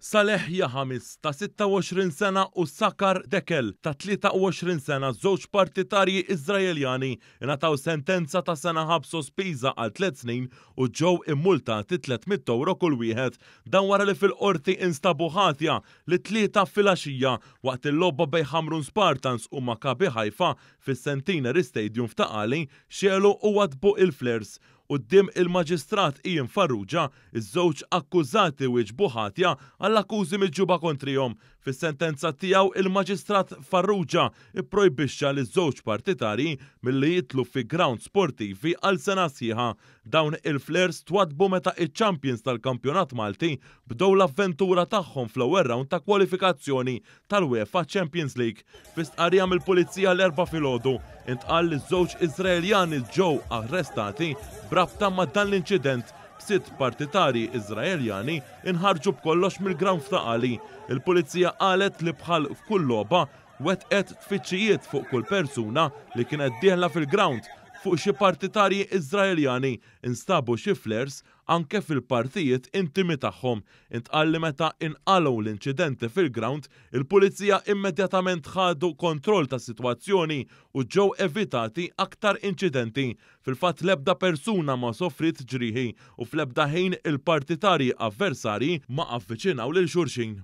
Saleh Yahamis ta' 26 sena u Sakar Dekel ta' 23 sena, żewġ partitarji Iżraeljani, ingħataw sentenza ta' sena ħabs sospiża għal tliet snin u ġew immultati 300 ewro kull wieħed. Dan wara li fil-Qorti instabu ħatja li t-Tlieta filgħaxija waqt il-logħba bejn Ħamrun Spartans u Maccabi Haifa fis-Centenary Stadium f'Ta' Qali xegħlu u waddbu il-flares. Quddiem il-Maġistrat Ian Farrugia, iż-żewġ akkużati wieġbu ħatja għall-akkużi miġjuba kontrihom. Fis-sentenza tiegħu, il-Maġistrat Farrugia pprojbixxa liż-żewġ partitarji milli jidħlu fi grounds sportivi għal sena sħiħa. Dawn il-flares twaddbu meta iċ-champions tal-kampjonat Malti bdew l-avventura tagħhom fl-ewwel round ta' kwalifikazzjoni tal-UEFA Champions League. Fi stqarrija mill-Pulizija l-Erbgħa filgħodu, intqal li żewġ Iżraeljani ġew arrestati b'rabta ma' dan l-inċident b'sitt partitarji Iżraeljani inħarġu b'kollox mill-ground f'Ta' Qali. Il-Pulizija qalet li bħal f'kull logħba wettqet tfittxijiet fuq kull persuna li kienet dieħla fil-ground. Fuq xi partitarji Iżraeljani instabu xi flares anke fil-partijiet intimi tagħhom. Intqal li meta inqalgħu l-inċidenti fil-grawnd, il-Pulizija immedjatament ħadu kontroll tas-sitwazzjoni u ġew evitati aktar inċidenti. Fil-fatt l-ebda persuna ma sofriet ġrieħi u fl-ebda ħin il-partitarji avversarji ma avviċinaw lil xulxin.